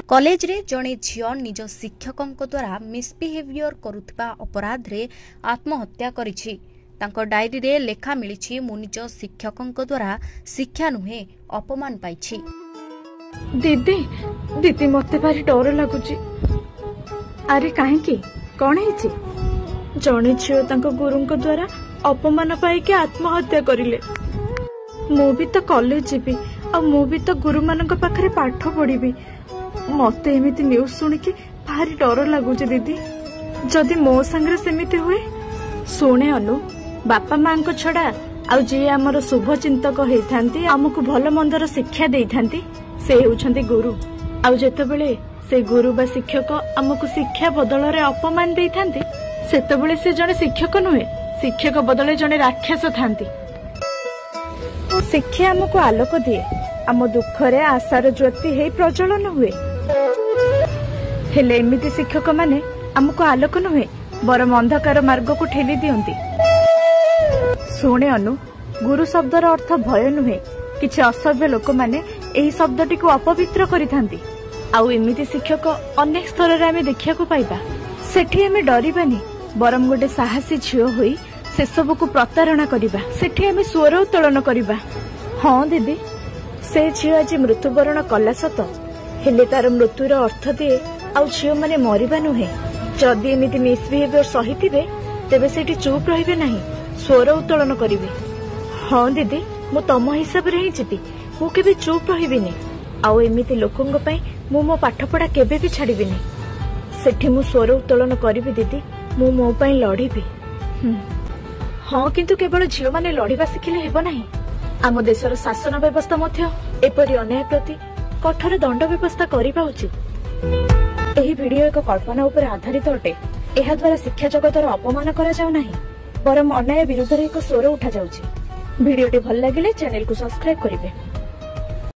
କଲେଜରେ ଜଣେ ଝିଅ ନିଜ ଶିକ୍ଷକଙ୍କ ଦ୍ୱାରା ମିସବିହେଭିୟର କରୁଥିବା ଅପରାଧରେ ଆତ୍ମହତ୍ୟା କରିଛି। ତାଙ୍କ ଡାଏରୀରେ ଲେଖା ମିଳିଛି, ମୁଁ ନିଜ ଶିକ୍ଷକଙ୍କ ଦ୍ୱାରା ଶିକ୍ଷା ନୁହେଁ, ଅପମାନ ପାଇଛି। ଦିଦି, ଦିଦି, ମତେ ଭାରି ଡର ଲାଗୁଛି। ଆରେ କାହିଁକି, କଣ ହେଇଛି? ଜଣେ ଝିଅ ତାଙ୍କ ଗୁରୁଙ୍କ ଦ୍ୱାରା ଅପମାନ ପାଇକି ଆତ୍ମହତ୍ୟା କରିଲେ। ମୁଁ ବି ତ କଲେଜ ଯିବି, ଆଉ ମୁଁ ବି ତ ଗୁରୁମାନଙ୍କ ପାଖରେ ପାଠ ପଢିବି। ମତେ ଏମିତି ନ୍ୟୁଜ ଶୁଣିକି ଭାରି ଡର ଲାଗୁଛି ଦିଦି। ଯଦି ମୋ ସାଙ୍ଗରେ ସେମିତି ହୁଏ? ଶୁଣେ ଅନୁ, ବାପା ମାଙ୍କ ଛଡା ଆଉ ଯିଏ ଆମର ଶୁଭ ଚିନ୍ତକ ହେଇଥାନ୍ତି, ଆମକୁ ଭଲ ମନ୍ଦର ଶିକ୍ଷା ଦେଇଥାନ୍ତି, ସେ ହେଉଛନ୍ତି ଗୁରୁ। ଆଉ ଯେତେବେଳେ ସେ ଗୁରୁ ବା ଶିକ୍ଷକ ଆମକୁ ଶିକ୍ଷା ବଦଳରେ ଅପମାନ ଦେଇଥାନ୍ତି, ସେତେବେଳେ ସେ ଜଣେ ଶିକ୍ଷକ ନୁହେଁ, ଶିକ୍ଷକ ବଦଳରେ ଜଣେ ରାକ୍ଷସ ଥାନ୍ତି। ଶିକ୍ଷା ଆମକୁ ଆଲୋକ ଦିଏ, ଆମ ଦୁଃଖରେ ଆଶାର ଜ୍ୟୋତି ହେଇ ପ୍ରଜ୍ୱଳନ ହୁଏ। ହେଲେ ଏମିତି ଶିକ୍ଷକମାନେ ଆମକୁ ଆଲୋକ ନୁହେଁ, ବରଂ ଅନ୍ଧକାର ମାର୍ଗକୁ ଠେଲି ଦିଅନ୍ତି। ଶୁଣେ ଅନୁ, ଗୁରୁ ଶବ୍ଦର ଅର୍ଥ ଭୟ ନୁହେଁ। କିଛି ଅସଭ୍ୟ ଲୋକମାନେ ଏହି ଶବ୍ଦଟିକୁ ଅପବିତ୍ର କରିଥାନ୍ତି। ଆଉ ଏମିତି ଶିକ୍ଷକ ଅନେକ ସ୍ତରରେ ଆମେ ଦେଖିବାକୁ ପାଇବା। ସେଠି ଆମେ ଡରିବାନି, ବରଂ ଗୋଟେ ସାହସୀ ଝିଅ ହୋଇ ସେସବୁକୁ ପ୍ରତାରଣା କରିବା। ସେଠି ଆମେ ସ୍ୱର ଉତ୍ତୋଳନ କରିବା। ହଁ ଦିଦି, ସେ ଝିଅ ଆଜି ମୃତ୍ୟୁବରଣ କଲା ସତ, ହେଲେ ତାର ମୃତ୍ୟୁର ଅର୍ଥ ଦିଏ ଆଉ ଝିଅମାନେ ମରିବା ନୁହେଁ। ଯଦି ଏମିତି ମିସବିହେଭିୟର ସହିଥିବେ, ତେବେ ସେଇଠି ଚୁପ୍ ରହିବେ ନାହିଁ, ସ୍ୱର ଉତ୍ତୋଳନ କରିବେ। ହଁ ଦିଦି, ମୁଁ ତମ ହିସାବରେ ହିଁ ଯିବି। ମୁଁ କେବେ ଚୁପ୍ ରହିବିନି, ଆଉ ଏମିତି ଲୋକଙ୍କ ପାଇଁ ମୁଁ ମୋ ପାଠପଢା କେବେ ବି ଛାଡିବିନି। ସେଠି ମୁଁ ସ୍ୱର ଉତ୍ତୋଳନ କରିବି ଦିଦି, ମୁଁ ମୋ ପାଇଁ ଲଢିବି। ହଁ, କିନ୍ତୁ କେବଳ ଝିଅମାନେ ଲଢିବା ଶିଖିଲେ ହେବ ନାହିଁ। ଆମ ଦେଶର ଶାସନ ବ୍ୟବସ୍ଥା ମଧ୍ୟ ଏପରି ଅନ୍ୟାୟ ପ୍ରତି କଠୋର ଦଣ୍ଡ ବ୍ୟବସ୍ଥା କରିବା ଉଚିତ। ଏହି ଭିଡିଓ ଏକ କଳ୍ପନା ଉପରେ ଆଧାରିତ ଅଟେ। ଏହାଦ୍ୱାରା ଶିକ୍ଷା ଜଗତର ଅପମାନ କରାଯାଉ ନାହିଁ, ବରଂ ଅନ୍ୟାୟ ବିରୁଦ୍ଧରେ ଏକ ସ୍ୱର ଉଠାଯାଉଛି। ଭିଡିଓଟି ଭଲ ଲାଗିଲେ ଚ୍ୟାନେଲକୁ ସବସ୍କ୍ରାଇବ କରିବେ।